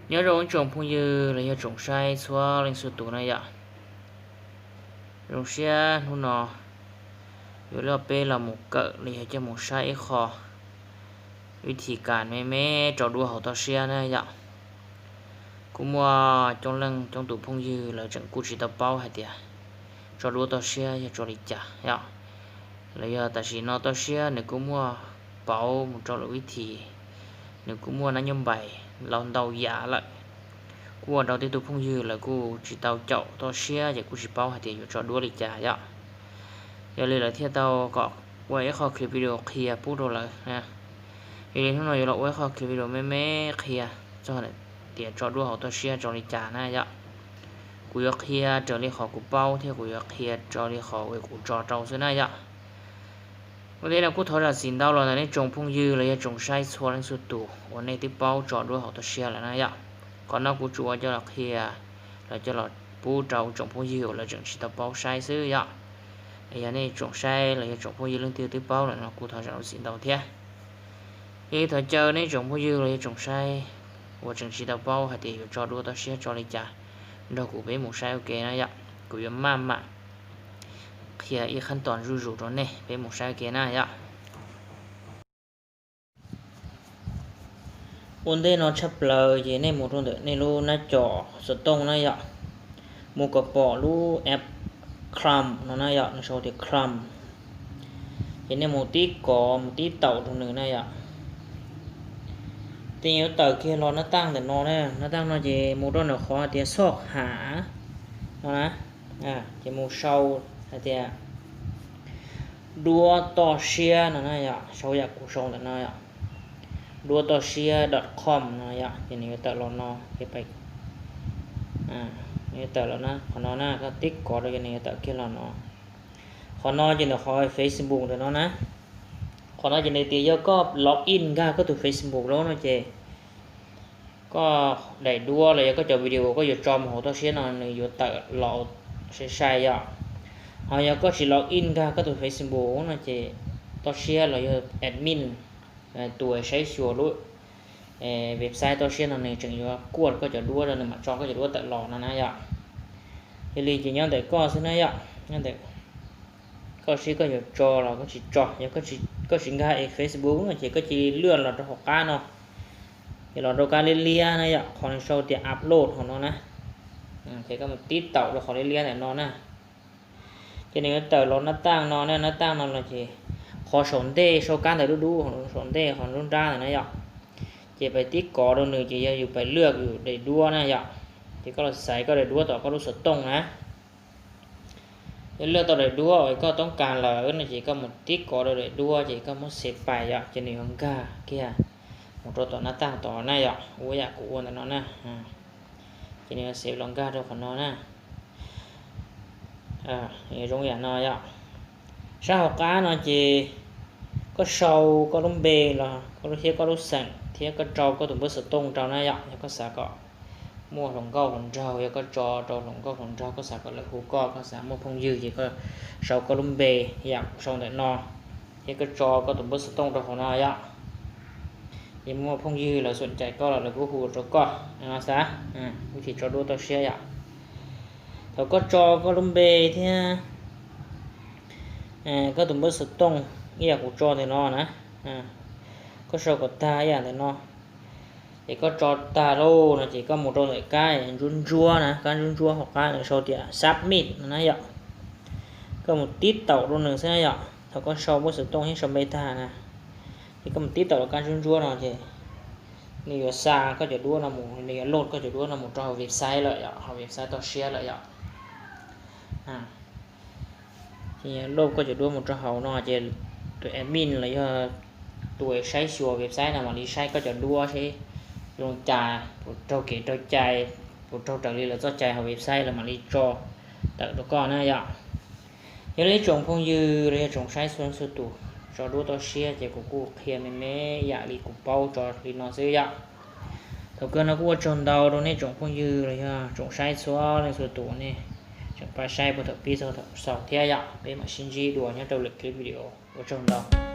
Nyob zoo ib tsoom phooj ywg los yog tsoom saib txhua leej txhua tus na yom. Zoo siab hnub no yuav coj peb los mus kawm los yog coj mus saib ib qho vib thim kas me me tso duab hauv toj siab na yom. Kuj muaj coob leej coob tus phooj ywg lawv tseem kuj tsis tau paub hais tias tso duab toj siab yog tso li cas yom. Los yog tam sim no toj siab nws kuj muaj pauv mus rau lwm vib thim, nws kuj muaj nab nyob npais los ntau yam lawm. Kuj ua rau tej tug phooj ywg lawv kuj tsis tau caum toj siab ces kuj tsis paub hais tias yuav tso duab li cas yom. Yog li lawv thiaj tau kom ua ib qho clip video qhia pub rau lawv. Yog li hnub no yuav los ua ib qho clip video me me qhia txog tias tso duab hauv toj siab tso li cas na yom. Kuv yuav qhia raws li qhov kuv paub thiab kuv yuav qhia raws li qhov uas kuv tso rau xwb na yom. Ua ntej no kuj thov zam txim ntau los ntawm nej tsoom phooj ywg los yog tsoom saib txhua leej txhua tus uas nej twb paub tso duab hauv toj siab lawm na yom. Qhov no kuv tsuas coj los qhia los coj los pub rau tsoom phooj ywg uas lawv tseem tsis tau paub saib xwb yom. Yog nej tsoom saib los yog tsoom phooj ywg leej twg twb paub lawm no kuj thov zam lub txim ntau thiab. Yog li thov caw nej tsoom phooj ywg los yog tsoom saib uas tseem tsis tau paub hais tias yuav tso duab toj siab tso li cas, nrog kuv peb mus saib ua ke na yom. Kuv yuav maj mam qhia ib qhab tos zuj zus rau nej, peb mus saib ua ke na yom. Ua ntej no tshaj plaws ces nej mus rau ntawm nej lub nab com xov tooj na yom, mus kom pom lub app Chrome no na yom, nws sau tias Chrome. Ces nej mus tib kov mus tib taum rau nws na yom. Ces yuav tawm kiag los nab taj ntawm no na, nab taj no ces mus rau ntawm qhov hais tias xoj ham no na, ces mus sau hais tias duab toj siab no na yom, sau yam kuv sau ntawm no yom, duab toj siab dot com no yom. Ces nws yuav tawm los no, ces pais, nws yuav tawm los na, qhov no na, koj tib kov rau ces nws yuav tawm kiag los no. Qhov no ces ntawm qhov Facebook ntawm no na, qhov no ces nws tias yog koj log in nkag koj tus Facebook lawm no ces koj daim duab los yog koj cov video koj yuav tso mus hauv toj siab no nws yuav tawm los sai sai yom. Ho yog koj tsis log in nkag koj tus Facebook no ces toj siab los yog admin, tus saib xyuas lub website toj siab no nws tseem yuav kuaj koj cov duab rau nws mam tso koj cov duab tawm los no na yom. Yog li ces nyob ntawm koj xwb na yom, nyob ntawm koj seb koj yuav tso los koj tsis tso. Yog koj tsis nkag es Facebook no ces koj cia li lwaj los rau hauv qab no, ces los rau kab liab liab na yom, qhov nws sau tias upload hauv no na. Ces koj mus tib taum rau qhov liab liab ntawm no na. Ces nws yuav tawm los nab taj no na, nab taj no los ces qhov saum ntej sau kab ntawv dub dub, saum ntej qhov nruab nrab ntawm na yom. Ces pais tib kov rau nws ces yog yus pais lwaj yus daim duab na yom. Ces koj los xaiv koj daim duab tom koj lub xov tooj na. Yog lwaj tau daim duab uas koj toob kas lawm no ces koj mus tib kov rau daim duab ces koj muab xev pais yom, ces nws yuav nkag kiag mus rau tom nab taj tod na yom, ua yam kuv ua ntawm no na. Ces nws yuav xev los nkag rau qhov no na. Nws zoo yam no yom. Sab hauv qab no ces koj sau koj lub npe los koj lub thiab koj lub xeem thiab koj tso koj tus npawb xov tooj rau na yom. Yog koj xav kom muaj hluas nkauj hluas nraug, yog koj tso rau hluas nkauj hluas nraug, koj xav kom lawv hu koj, koj xav muaj phooj ywg ces koj sau koj lub npe yam kuv sau ntawm no, thiab koj tso koj tus npawb xov tooj rau hauv no yom. Ces muaj phooj ywg lawv xom cais koj los lawv kuj hu rau koj no xav. Vib thim tso duab toj siab yom. Thaum koj tso koj lub npe thiab koj tus npawb xov tooj ib yam kuv tso ntawm no na, koj sau kom tag ib yam ntawm no. Ces koj tso tag lauj no ces koj mus rau ntawm kab ntsuab ntsuab na, kab ntsuab ntsuab hauv qab nws sau tias submit no na yom. Koj mus tib taum rau nws xwb na yom. Thaum koj sau npawb xov tooj thiab sau npe tag na, ces koj mus tib taum rau kab ntsuab ntsuab no ces nws yuav xa koj cov duab no mus, nws yuav load koj cov duab no mus rau hauv website lawm yom, hauv website toj siab lawm yom. Ces load koj cov duab mus rau hauv no ces tus admin los yog tus saib xyuas website no mam li saib koj cov duab seb zoo cas, puas raug kev raug cai, puas raug raws li lawv txoj cai hauv website lawv mam li tso tawm rau koj na yom. Yog li tsoom phooj ywg los yog tsoom saib txhua txhua tus, tso duab toj siab ces kuv kuj qhia me me yam li kuv paub tso li no xwb yom. Thaum kawg no kuj ua tsaug ntau rau nej tsoom phooj ywg los yog tsoom saib txhua leej txhua tus nej tseem pab saib puag thaum pib txog thaum xaus thiab yom. Peb mam sib ntsib dua nyob rau lwm clip video. Ua tsaug ntau.